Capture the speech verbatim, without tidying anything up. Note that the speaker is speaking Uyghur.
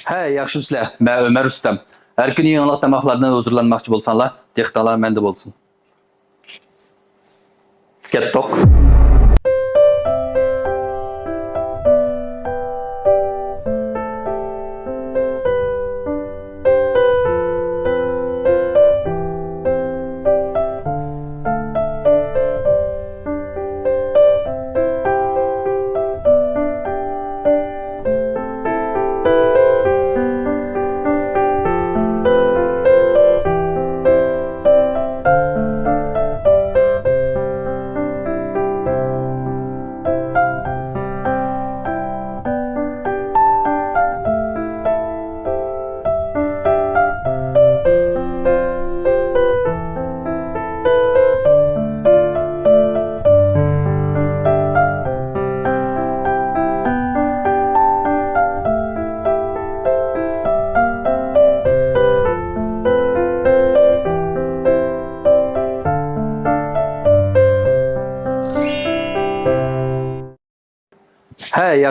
ھەي، ياخشىمۇسىلەر؟ مەن ئۆمەر رۇستەم. ھەر كۈنى يېڭىلىق تاماقلاردىن ھۇزۇرلانماقچى بولساڭلار، دىققىتىڭلار مەندە بولسۇن. كەتتۇق. ھەي،